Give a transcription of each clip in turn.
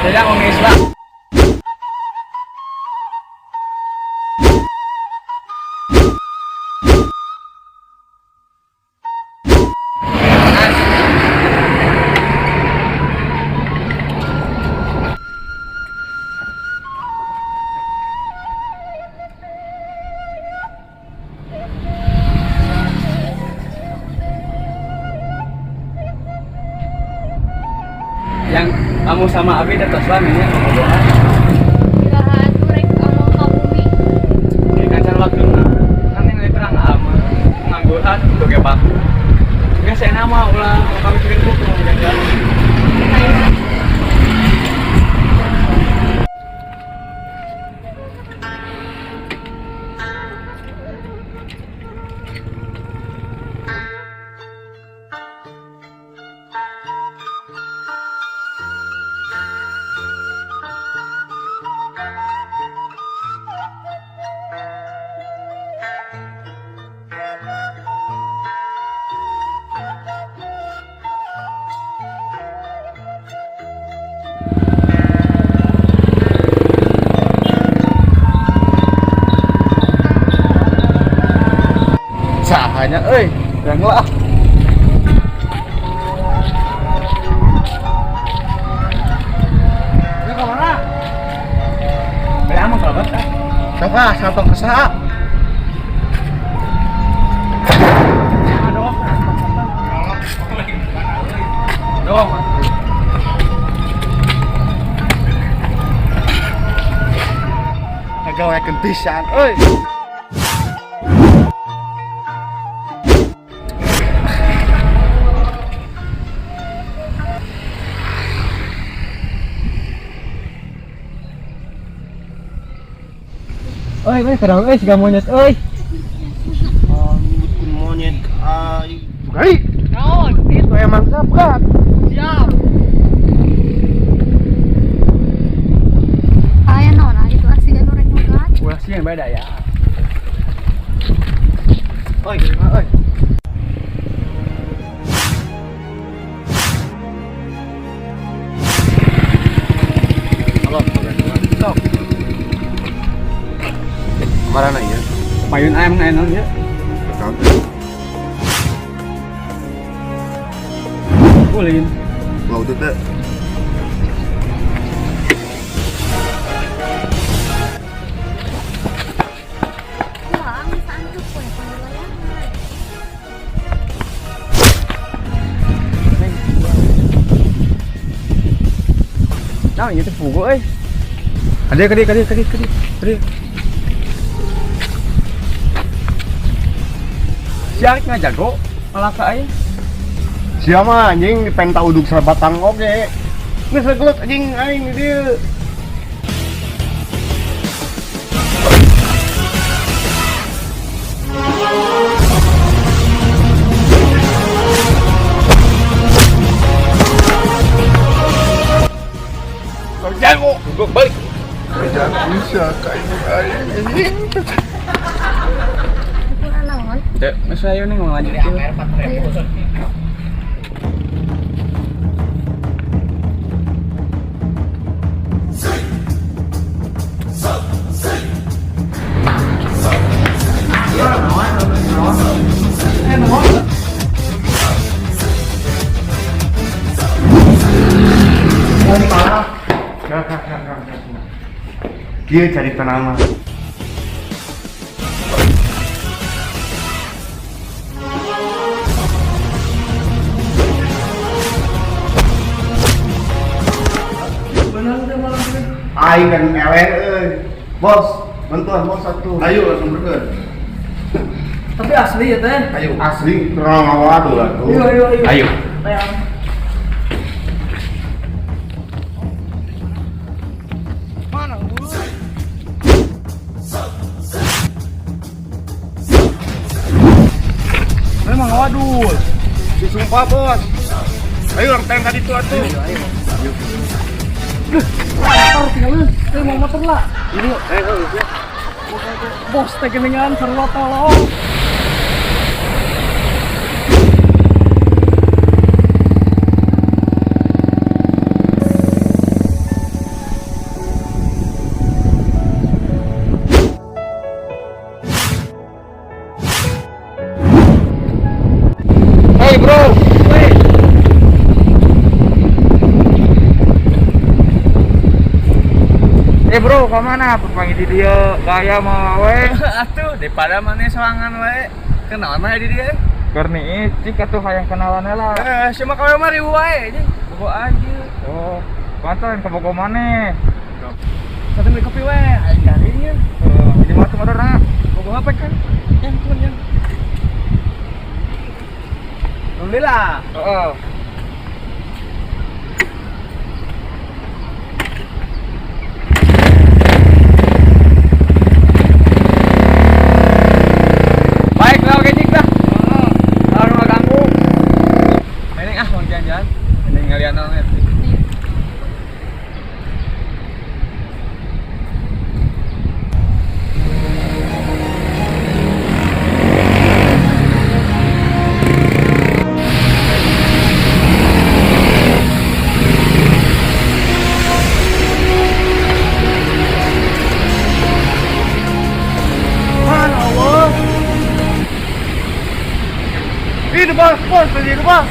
Saya mau Islam. Yang kamu sama Abi tetap suaminya doa. Iraha atuh rek amang ka bumi? Ya kan can waktu kan yang terang ama pengangguran untuk ya pak. Enggak saya nama ulah kami bikin buku jalan. Sahanya euy, yang lah. Ya kemana? Beli amang kalau betah. Sok ah, santong ke saha? Dong. Ngagawekeun pisan euy. Oi, oi, kadang euy siga monyet euy. Nyebutkeun monyet aing. Bukai. Naon? Itu emang sabrat. Siap. Aya naon ah itu asih nu rek megat. Ulah sih yang beda ya. Oi, gimana oi? Halo, Sok. kemana ya? Payun ayam ngayon ya. Ulin. Mau tuh. Pulang bisa antuk we panggil layangan. Nah, ini tuh pugu euy. Kadieu, kadieu, kadieu, kadieu, kadieu. Kadieu. Sia nggak jago malah ka aing. Sia mah anjing dipenta uduk sabatang oge. Geus gelut anjing aing di dieu. Kau jago, gua balik. Jangan bisa kayak aing anjing. Kurang naon? Teh, mas ayo nih mau lanjut. Ayo. Kieu cari nama. Aing kan eleh euy. Bos, bantuan bos satu. Ayo langsung bergerak. Tapi asli ya teh. Ayo asli terang ngawadul atuh. Ayo ayo ayo. Ayo. Ayo. Memang ngawadul. Disumpah bos. Ayo orang teng tadi tuh atuh. Motor tinggal lu, mau motor lah. Ini Bos teh geningan sarua tolong. Hey bro. Hey. Eh bro, kemana? Panggil di dia, gaya mau we. Atuh, daripada mana soangan wae. Kenalan mah di dia. Karni cik atuh hayang kenalan lah. Eh, siapa kawe mah ribu wae anjing. Bogo aja. Oh, pantan ke Bogor mana? Satu beli kopi wae, aing garing ya. Oh, di mana tuh motorna? Bogo HP kan. Yang tuan yang. Alhamdulillah. Heeh. Baik lah, oke cik dah. Kalau nggak ganggu. Ini ah, mau jalan-jalan. Ini ngalian nonton. Mana Allah? Ini bos, bos, ini bos.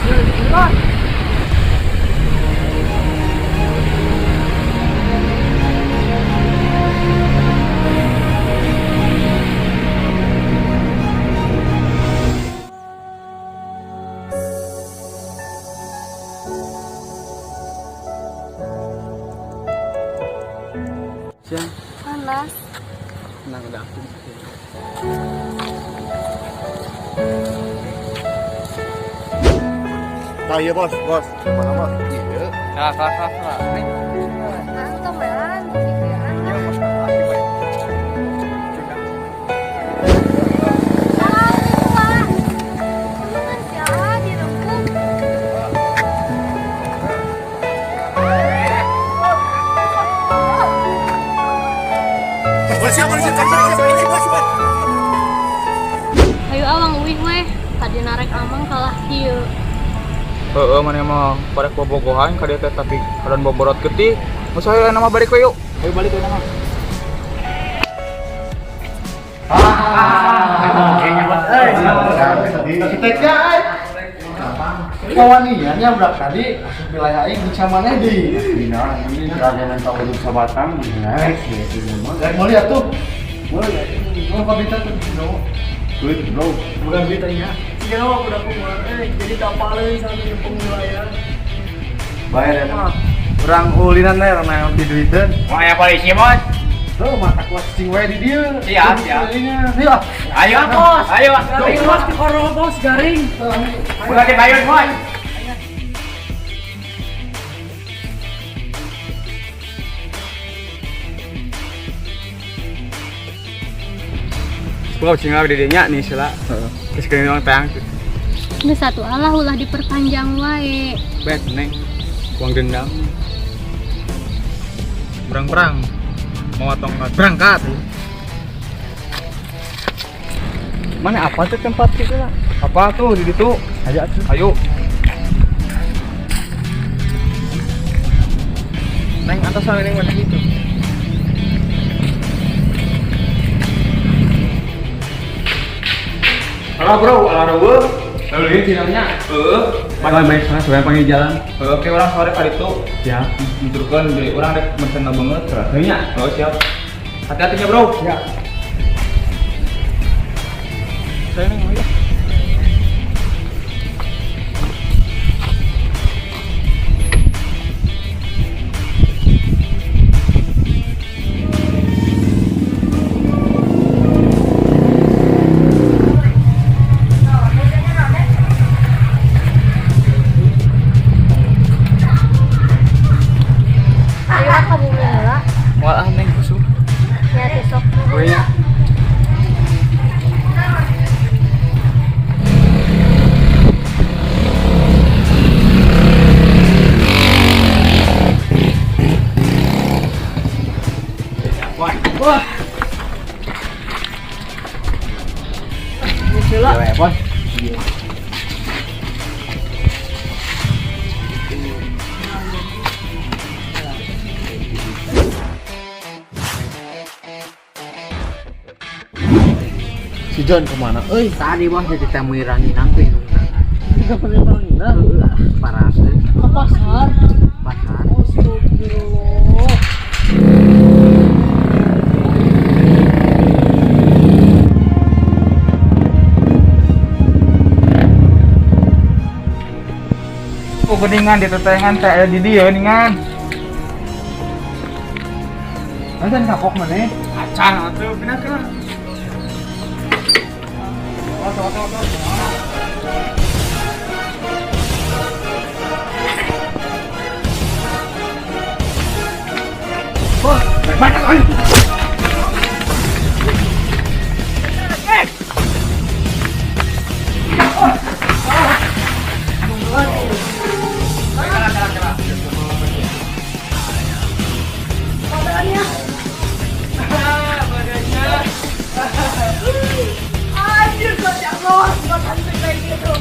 Siang, Panas. tenang udah aku. Nah, iya bos, bos. Mana bos? Iya. Nah, salah, salah, salah. Neng. Nah, temenan, pikiran. Iya, bos. Lagi, boy. Ah, Pak. Emang kan siapa di rembuk? Ayo awang uih weh, tadi narek amang kalah kieu. Heeh, mana mah pada bobogohan ka dieu teh tapi kadon boborot getih. Geus ayo nama balik we yuk. Ayo balik we nama. Kawanian ya budak tadi asup wilayah aing di maneh di. Dina, ini lagi minta uduk sabatang, naik gitu mah. Rek meuli atuh. Meuli. Mau apa berita tuh? No. Duit bro. Bukan beritanya. Ya, udah keluar. Jadi kapalin sama nyepung wilayah. Bayar ya. Orang ulinan teh orang yang di duiteun. Mau aya polisi, bos? Tuh mata kuat cicing wae di dieu. Siap, siap. Ayo. Ayo, bos. Ayo, Garing bos, di koro bos, garing. Bukan dibayar, bos. Sepuluh cinggal di dinya nih sila. Terus kena orang tayang. Ini satu Allah ulah diperpanjang wae. Bet, neng. Uang dendam. Berang-berang. Mau tongkat berangkat. Mana apa tuh tempat gitu lah? Apa tuh di ditu? Ayo atuh. Ayo. Neng atas sama neng mana gitu. Halo bro, halo bro. Lalu ini tidaknya. Heeh. Bye bye, sana sebenarnya panggil jalan. Heeh, oke orang sore kali itu Siap. Menurutkan dari orang rek mesen banget. Iya. Oh siap. Hati-hatinya bro. Ya. Saya neng ayo. heula. Ya, bos. Si John kemana? Euy, Tadi bos jadi temui ranginang tuh indungna. Ranginang. Heeh, parah. Ke pasar. Pasar. Astagfirullah. Oh geningan di tetengan teh aya di dieu geuningan. Acan kapok maneh? Acan atuh pindah ke. Anjir, kok jago, bukan kayak gitu.